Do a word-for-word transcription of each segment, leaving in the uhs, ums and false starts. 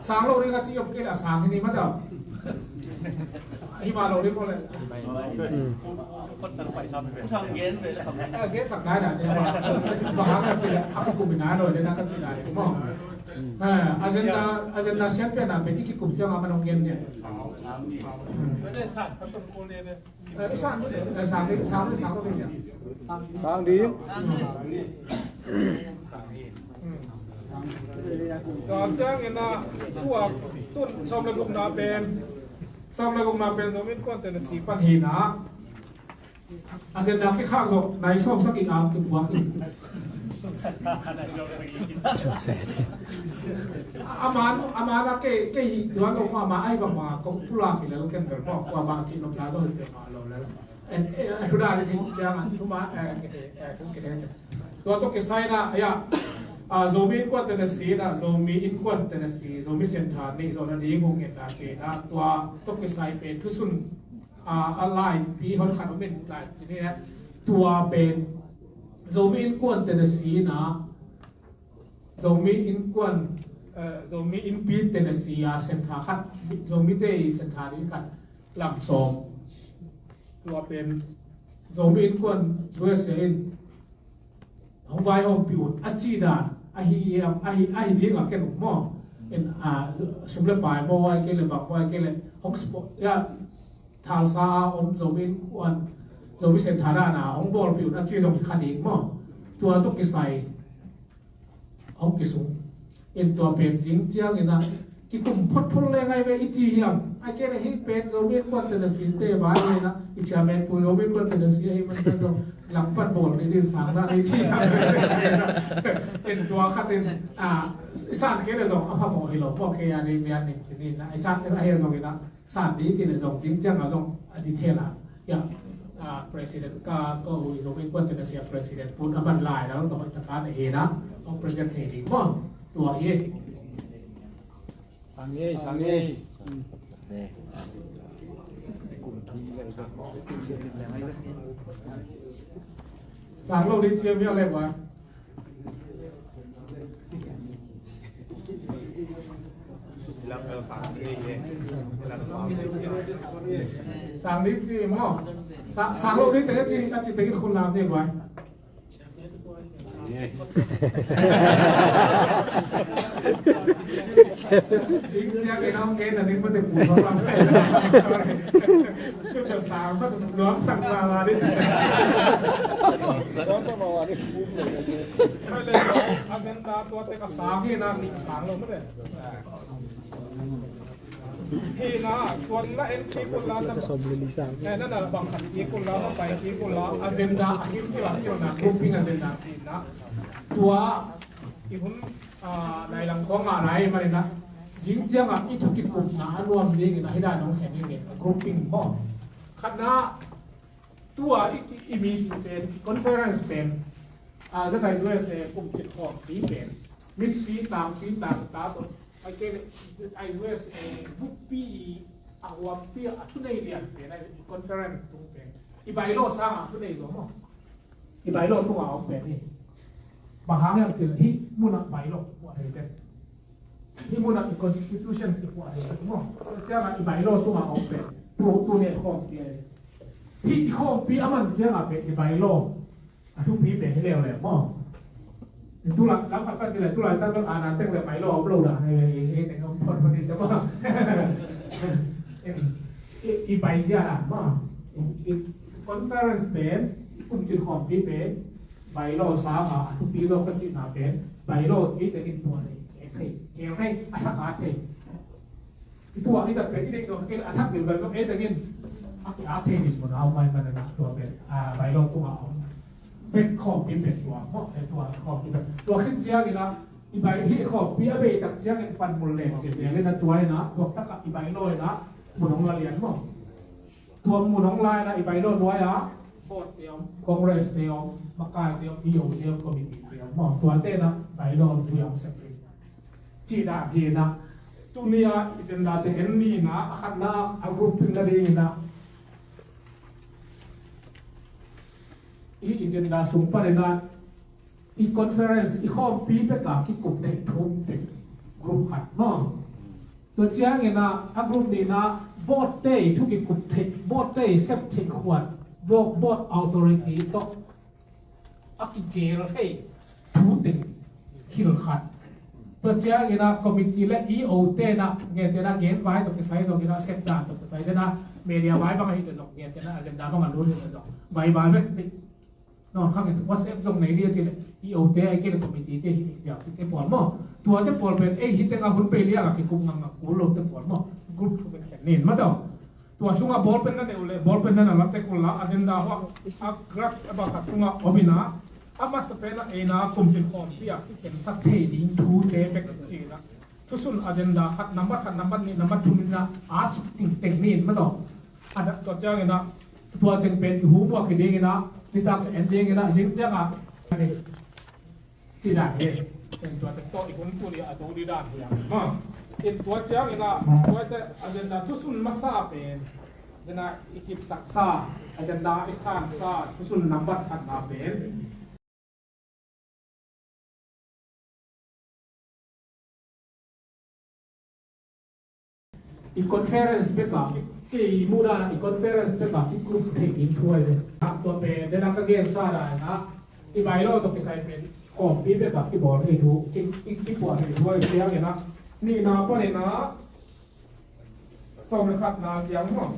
Sang lo ding a ci om kei le a sang hi ni mah tau. Hi mah lo ding maw le. Gen sak nai na ni mah. Bang hang a ci le a ka kum i nai lo ding a ka ci nai maw. Agenda, agenda siam pian a pen i kikum ciang a man hong gen ni. Sang ding. Tua ciangin ah, tua tun sawm le gukna pen, sawm le gukna pen Zomi Innkuan Tennessee pan hi na. A zen dak kikhak zawh nai sawm sak in a kipuak in. A man, a man a kei, kei hi tuan lo ma, ma ai bang ma kong pulak hi lel ken bel maw, kua ma ci nom na zo hi pe ma lo lel. En, eh, eh, huda ni thei ciang an, huma, eh, eh, eh, kong kene ciang. Tua tawh kisai na, ya, ah, Zomi Innkuan Tennessee na, Zomi Innkuan Tennessee, Zomi Centre nih zawh na ding hong ngen na ci na, tua tawh kisai pen thusun, ah, a laipi hon khat om in lai ci ni na, tua pen Zomi Innkuan Tennessee na, Zomi Innkuan, eh, Zomi Innpi Tennessee a centre khat, Zomite i centre ding khat lam sawm. Tua pen Zomi Innkuan U S A in hong vaihawmpih un a ci dan ahi hiam, ahi, ahi ding a ken um maw. In, ah, sum le pai maw, ai kei le bang maw, ai kei le hong support, ya, thalsa a om Zomi Innkuan, Zomi Centre dan a hong bawlpih un a ci zong hi kha ding maw. Tua tawh kisai hong kisung. In tua pen zing ciangin ah kikum photphot le ngai ve i ci hiam. A kei le hih pen Zomi Innkuan Tennessee te vai in ah i chairman pu Zomi Innkuan Tennessee ahi man ka zong langpan bawl ni din sang na i ci hiam. In tua khat in, ah, i san kei le zong a phamawh hi lo maw kei a ni mian ning ci ni na i san kei a hi zong in ah san ding ci le zong, zing ciang a zong a detail a, ya, a, president ka, ka hui Zomi Innkuan Tennessee a president pun a man lai dal tawh hoih taka na hi na, hong present thei ding maw. Tua hi. Sang ei, sang ei. Sang lo ding ci a mi a lek wa. Sang ding ci maw. Sang, sang lo ding te ci, a ci te in khun lam ding guai. Zing ciang in hong gen a ding mate pu sawm lam. Tua sang mate luang sang la la ding. Agenda tuate ka sang hi na, nih sang lo mate. Hi na, tuan na en kik un la na. Eh, na na bang khat kik un la, na pai kik un la. Agenda a kim kila kila na, grouping agenda hi na. Tua i hun, ah, nai lang khong a lai mah hi na. Zing ciang a i thu kikupna a nuam ding in a hi dan hong khen ding in a grouping maw. Khat na, tua i, i, i meeting pen, conference pen, a, ZIUSA kum cin khawmpi pen, mipi tangpi tangta tawh, a kei le ZIUSA bukpi a huampi a thunei lian pen, a conference tung pen. I bylaw sang a thunei zaw maw. I bylaw tung a om pen hi. Bang hang hiam cin hi mun a bylaw ua thei pen. Hih munah i constitution i puah hi maw. Tiangah i bylaw tungah a om pen tu, tu nih khawm tia hi. Hih i khawmpi a man tiangah pen i bylaw a thupi pen hi leuleu maw. Tulai lam khat pan tilai tulai tak bek ana teng le bylaw a om lo dah hi hi hi teng om thon pan hi maw. I, i bai zia a maw. I, i conference pen i kum cin khawmpi pen bylaw sanga a thupi zawk ka cihna pen bylaw i tengin puah hi. Thei, thei, thei, a thak a thei. I tuah i zat pen i deih dawh kei a thak deuh bel zong ei tengin a ki-ak thei ding mun a om mai man a tua pen a bylaw tungah a om. Bek khawmpi pen tua maw, tua khawmpi pen tua khin ciangin a i bai hih khawmpi a bei tak ciangin panmun leng cin liangin a tua in a tuak takah i bylaw in a mun hong la lian maw. Tua mun hong lai na i bylaw nuai ah board te om, congress te om, makai te om, i yo te om, committee te om maw. Tuate na bylaw tui hong sep hi. Cih dah hi na. Tuni a i agenda te en ni na, a khatna a grouping na ding na. I agenda sung pan na i conference i khawmpi peka kikup theih thum te group khat maw. Tua ciangin ah a group nihna board te i thu kikup theih, board te i sep theih khuat, board, board authority tawh a kigel thei thu teng hilh khat. Tua ciangin ah committee le E O te na, gentehna genvai tawh kisai zongin ah, sep dan tawh kisai te na, media vai bang ahih teh zong gentehna agenda bang a lut ahih teh zong vai vai bek nawn khang in, WhatsApp zong nei ding a ci leh, E O te, ahih kei leh committee te hi ding ziau te pawl maw. Tua te pawl pen ei hi teng a hun pei liang a kikup ngam ngam kul lo te pawl maw. Group thu pen khen nin maw tawh. Tua sungah ball pen na neu leh, ball pen na na lak tek un la, agenda hua a graph a bang khat sungah om in ah, a masa pen ah eina kumcin khawmpi ah kikhensat thei ding thu te bek ci in ah, thusun agenda khat, nambat khat, nambat nih, nambat thum in ah a suk ting teng nin maw tawh. A dah tua ciangin ah, tua teng pen i hu buak hi ding in ah, nitak en ding in ah, zing ciang ah, ci dan hi. In tua teng tawh i hun tuni a zo ding dan hi a. Ma, in tua ciangin ah, tua te agenda thusun masa pen, agenda i kipsaksa, agenda i sansa, thusun nambat khatna pen i conference bek a, kei muhdan a i conference bek a i group thei ding thu ahi ve. Tua pen, den a ka gensa dan a, i bylaw tawh kisai pen, khawmpi bek a i bawl thei thu, i, i, i puah thei thu ahi ciangin a, nihna panin a, sawm le khatna ciang maw.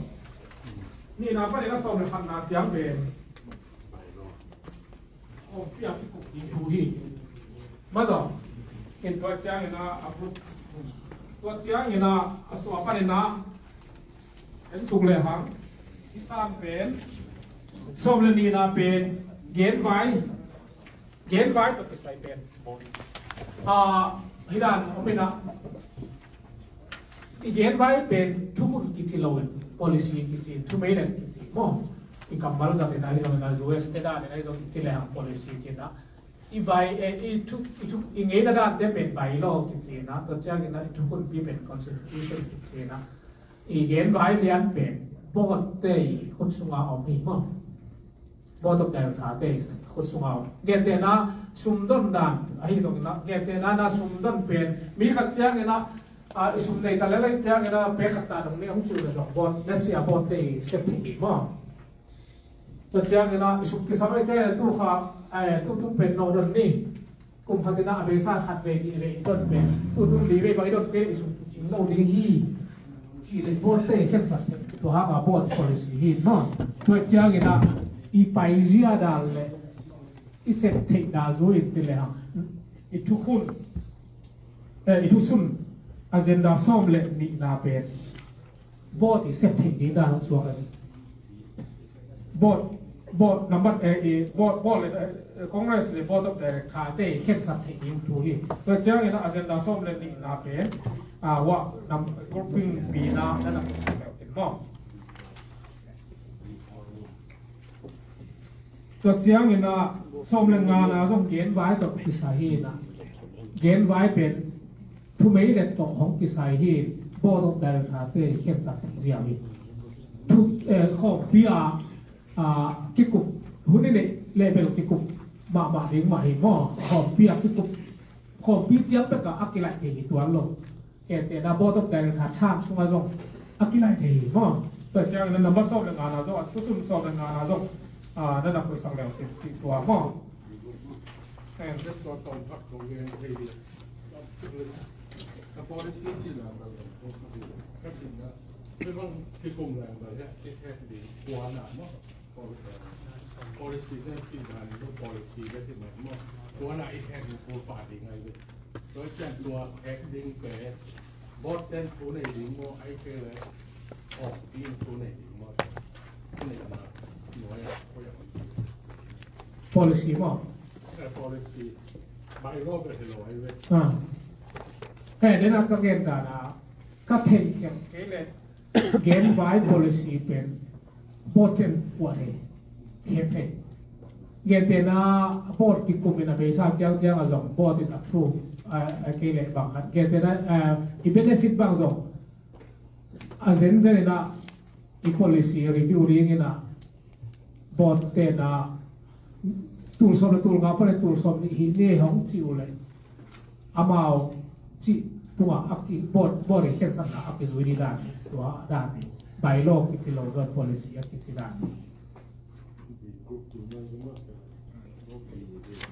Nihna panin a sawm le khatna ciang pen. Khawmpi a kikup ding thu hi. Maw tawh. In tua ciangin a, a group. Tua ciangin a, a suah panin a. En suk le hang. I san pen. Sawm le nihna pen. Genvai. Genvai tawh kisai pen. Ah, hi dan om in a. I genvai pen thukhun kici lo in, policy kici, thumeilet kici maw. I kammal zat in ahi zong in a, U S te dan in ahi zong kici le hang policy kici in a. I bai, eh, i thu, i thu, i ngeina dan te pen bylaw kici in a, tua ciangin a i thukhunpi pen constitution kici in a. I genvai lian pen board te i khut sunga om hi maw. Board of Director te i khut sunga om. Gentehna sumdon dan ahi zongin a, gentehna na sumdon pen mi khat ciangin a, a, i sum nei ta lel ahi ciangin a, pek khat ta dong ni hong ci uh le zong board, let's say a board te i sep thei hi maw. Tua ciangin a, i sum kisam ahi ciangin a, tu kha, eh, tu tung pen no don ni. Kum khat in a beisa khat vei nih vei i don pen, tu tung li vei bang i don pen i sum kicing lo ding hi. Ci le board te khensat pen tua hang a board policy hi maw. Tua ciangin a i paizia dan le i sep theihna zui in ci le hang i thukhun, eh, i thusun agenda sawm le nihna pen board i sep theih ding dan hong suak a ni. Board, board number, eh, eh, board, board le, eh, Congress le Board of Director te khensat theih ding thu hi. Tua ciangin a agenda sawm le nihna pen, ah, wa nam grouping pina na nam sin maw. Tua ciangin a sawm le ngana zong genvai tawh kisai hi in a. Genvai pen thumeilet tawh hong kisai hi, Board of Director te khensat ziau hi. Thu, eh, khawmpi a, a, kikup, hun i neih level kikup mahmah ding mah hi maw. Khawmpi a kikup, khawmpi ciang bek a a kilaih thei hi tuan lo. Gentehna Board of Director term sungah zong a kilaih thei hi maw. Tua ciangin a number sawm le ngana zong, a thusun sawm le ngana zong, a, na na koihsak leu cin cih tua maw. And that's what I'm talking about. A policy cih na ka cih na, kei bang kikum leng bang ya, kei thek ding tua na maw. Policy na cih na ni lo policy bek hi mah maw. Tua na i thek ding tua pa ding ai ve. Tua ciang tua thek ding pen board ten thu nei ding maw, ai kei le. Oh, ding thu nei ding maw. Nei na, nuai a, ko ya. Policy maw. Eh, policy. Bylaw bek hi lo ai ve. Ah. Eh, den a ka gen dan a, ka theih khem kei le. Genvai policy pen board ten puah thei, khem thei. Gentehna board kikum in a beisa ciangciang a zong board in approve, a, a kei le bang khat. Gentehna, a, i benefit bang zong a zenzen in a i policy review ding in a board ten a tul sawm le tul nga pan le tul sawm nih hi ni hong ci uh le amau cih Tua a ki board, board i khensatna a kizui ding dan, tua dan ni. Bylaw kici lo zong policy a kici dan ni.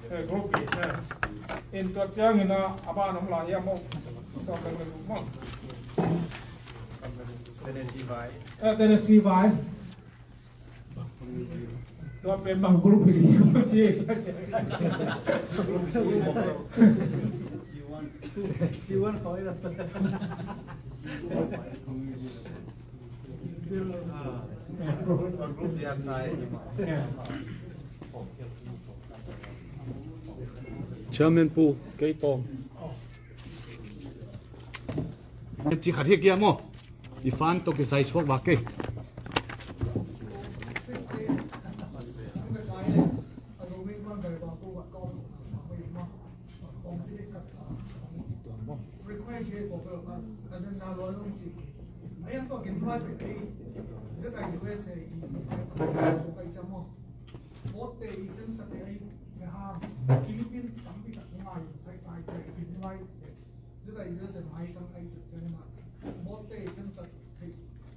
Eh, group B, eh. In tua ciangin a, a ban om lai hiam maw? Sawm le group maw? Tennessee vai. Eh, Tennessee vai. Tua pen bang group hi ding maw ci. Chairman Pu, kei tawng. Ci khat hi kia maw? I fan tawh kisai suak bak kei.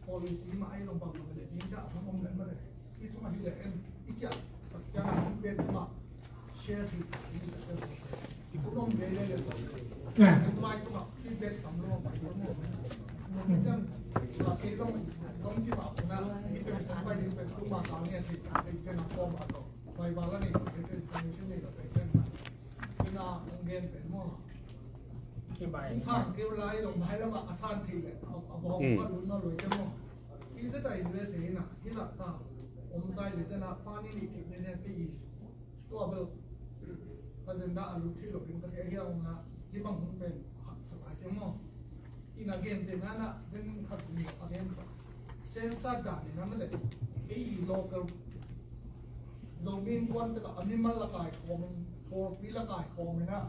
Policy mah ai long bang bang le, jing ja bang om le ma le. I sum a hi le en, i ja tak ja na hong bet ma share hi. I kum om le le le. Sim lai kum a i bet tam lo pai tam lo. Mo ki chan la se long long ji ma na i pe sa pai ni pe kum ma ka ni a ti ka i chen a ko ma to. Pai ba la ni ke chen ni la pe chen ma. Ina ong gen pe mo. Sang keu lai lo mai lam a san thei le a bawng pa lun na loi te mo. I zeta in le se na hi la ta om tai le te na pa ni ni ki ne ne te i tua bel agenda a lut thei lo in ka te hi a ong na hi bang hong pen hak sa lai te mo. I na gen te na na den khat ni a gen pa. Sensa dan ni na ma le ei local Zomi innkuan te ka a mimal la kai khawm in, pawlpi la kai khawm in a,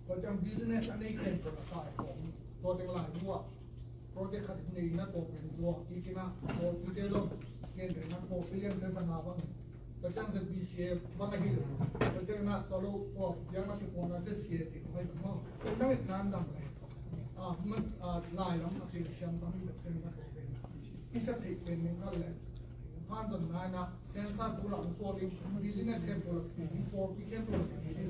tua ciang business a nei khempeuh la kai khawm in, tua teng lai buah project khat nei na tua pen buah kik in a, pawlpi te zong gen te na pawlpi lian te sa na bang, tua ciang Z B C A bang a hi lo, tua ciang na tua lo tua biang na kipuan na Z C A ti ko hai bang maw, tua nang it nan dang lai. Ah, man, ah, lai lam a ci siam tam i tua ciang na tua pen. I sep theih pen ning khat le phan zon nai na, sensor pulak suak ding, business khempeuh lak ding, pawlpi khempeuh lak ding,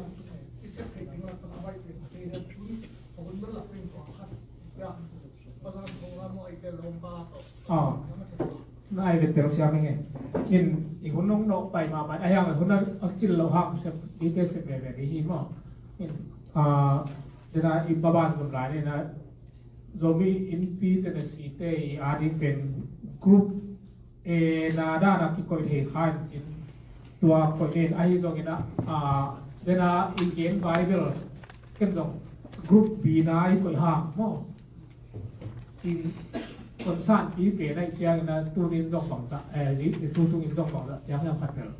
i sep theih ding lak a baih pen thei le tun a hun bel lak ding tua khat. Ya, palam thong lam a i tel lom pa tawh. Ah, na ai ve tel siam ing e. In i hun nong nawh pai mahmah a hiang, i hun a cil lo hang sep i te sep veve ding hi maw. In, ah, dena i paban zom lai ni na, Zomi Innpi Tennessee te i a ding pen group A na dan a kikoih thei kha in cin. Tua koih nen ahi zongin a, a, dena i gen Bible ken zong group B na i koih hang maw. In concern pi pen a i ciangin a tunin zong bangzah, eh, zi, tutungin zong bangzah ciang hiam khat bel.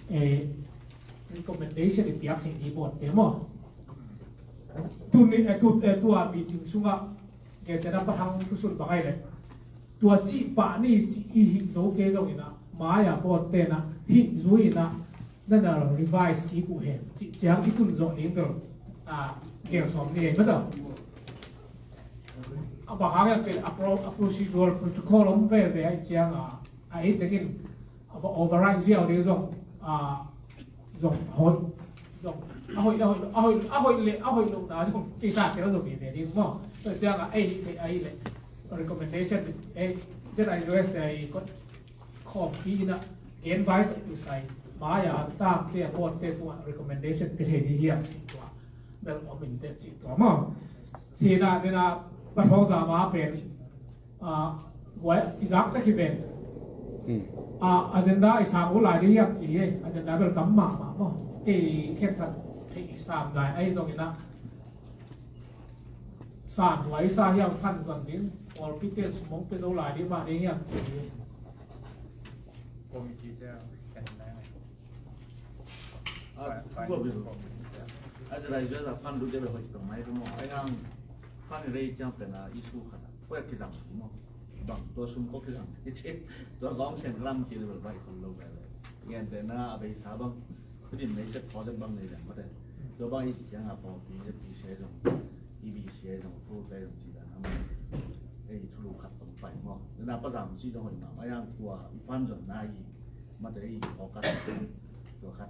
Eh, recommendation i piak thei ni board te maw. Tuni, eh, tu, eh, tua meeting sungah Ngetena pathang thusun bang ai le tua cih pah ni cih i hih zo kei zongin ah mai-a pawt tena hih zui-in ah na na revise kik uh hen cih ciang i tun zawh ding bel, ah, gel sawm ni ei mata. A bang hang hiam cih a pro-, a procedural protocol om veve ahih ciang a, a ei tengin a va override ziau ding zong, ah, zong a hoih, zong a hoih, a hoih, a hoih, a hoih le a hoih lohna zong kisa tel zong hi ve ding maw. Tua ciang a ei hih theih ahih leh recommendation, eh, Z I U S A i kot khawmpi in a gen vai tawh kisai mai-a tamte a pawtte tungah recommendation pia thei ding hiam cih tua bel om in teh cih tua maw. Thina dena pathawng zama pen, ah, guai i zak tek hi ven. Hmm. Ah, agenda i sang uh lai ding hiam ci hi, agenda bel tam mahmah maw. Kei khensat theih sam lai ahi zongin ah, san huai sa hiam fan zon ding, pawlpi ten sum hong pia zo lai ding mah ding hiam ci hi. Committee te khen na. Ah, tua bil. A zira i zira fan du debe hoih tong mai tong mo. Ai hang fan i rei ciang pen a issue khat a. Koi a kizang mo. Bang tua sum ko kizang. Tua gawng sen lam ki le bai khol lo bai le. Ngen te na a bei sa bang. Kudin nei set project bang nei leng mate. Tua bang i ciang a pawlpi, P C A zong. E B C a zong thu te zong ci dan a maw. Ei thulu khat tong pai maw. Na pa zam ci dong hoi ma ma yang tua i fan zon na i ma te i focus tua khat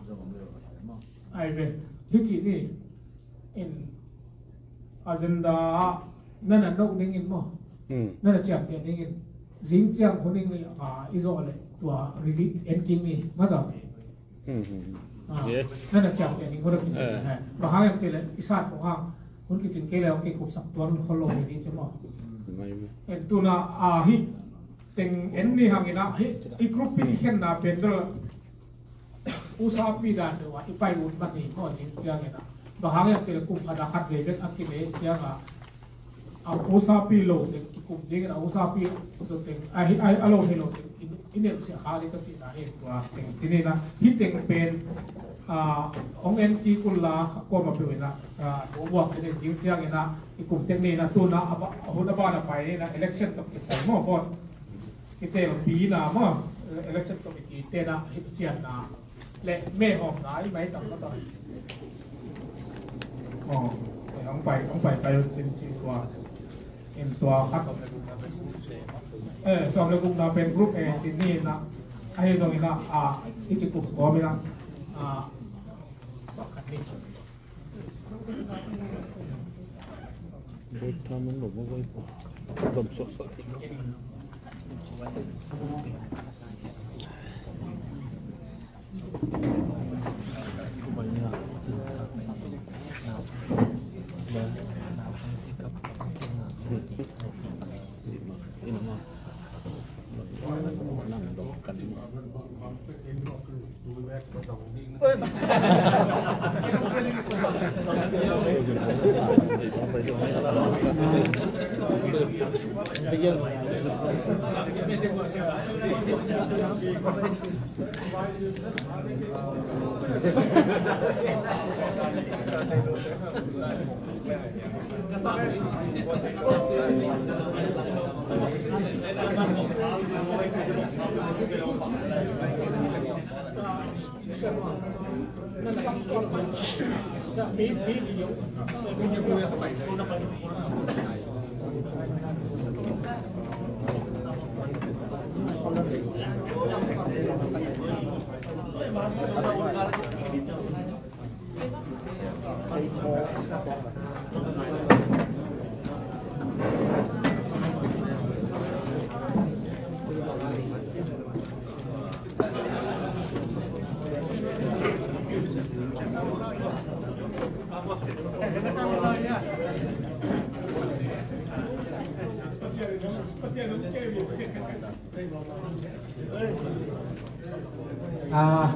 zong om le maw. Ai ve hi ci ni in agenda na na nok ning in maw. Hmm. Na na ciam te ning in zing ciang hu ning ni a i zo le tua rili en king ni ma ta. Hmm, hmm, hmm. Ah, na na ciam te ning hu ning. Eh. Ba hang em ti le i sat ko hang hun ki tin ke le ki kup sak tuan khol lo ni ci maw. Mai, mai. En tu na a hi teng en ni hang ina hi i group in khen na pen dal usapi dan deuh a i pai ut mat hi maw zing ciangin a. Bang hang hiam cih leh kum khat a khat vei bek a kile ciang a, a usapi lo teng kikum dingin a usapi zo teng a hi a lo hi lo teng i neuhsiah kha ding ka cihna hi tua teng cinin a hi teng pen a hong en kik un la kuamah peuh in a buak buak teng in zing ciangin a i kum tek ni in a tun a hun a ban a pai ni in a election tawh kisai maw vote. Kitelpi na maw, election committee te na hi cianna le mehawmna i mai tam na ta. Oh, hong pai hong pai pai cin cin tua in tua khat. Eh, sawm le gukna pen group A cin ni na a hi zong ina a i kikup kawm ina a pakhat ni. Ah,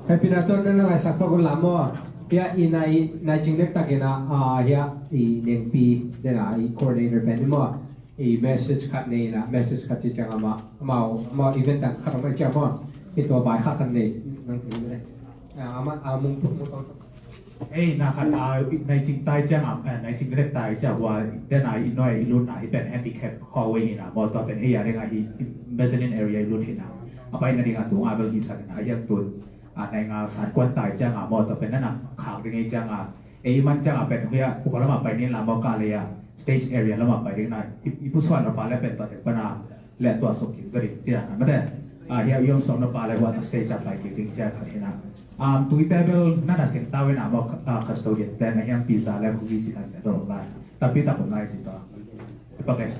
happy na ton na ngai sak pa kun la maw. Hia i nai nai ching nek tak ina ah hia i nengpi dena i coordinator pen ni maw. I message khat nei ina message khat ci ciang ama ama ama event tang khat ama ciang maw. I tua bai khat kan nei nang tu ne. Ah, ama amung tu mu tau. Ei, na khat a nai cing tai ciang a, nai cing rek tai ciang hua, den a i noi i lut na hi pen handicap hallway hi na, maw tua pen hei a ding a hi mezzanine area i lut hi na. A pai na ding a tung a bel hi sak na, a hiam tun a nai nga san kuan tai ciang a, maw tua pen na na khak ding ei ciang a. Ei i man ciang a pen hua, pukua lam a pai nin la maw ka lei a stage area lam a pai ding na, i pusuan la pa le pen tua dek pan a. Le tua suk kik zaw ding ci dan a mate. A hia i om suak na pa le huan a stage a pai kik ding ci a khat hi na. Tui table na na sing tau in a maw custodian te na hiam pizza le cookie ci dan te dong lai. Tapi tak om lai ci tua. Pakai.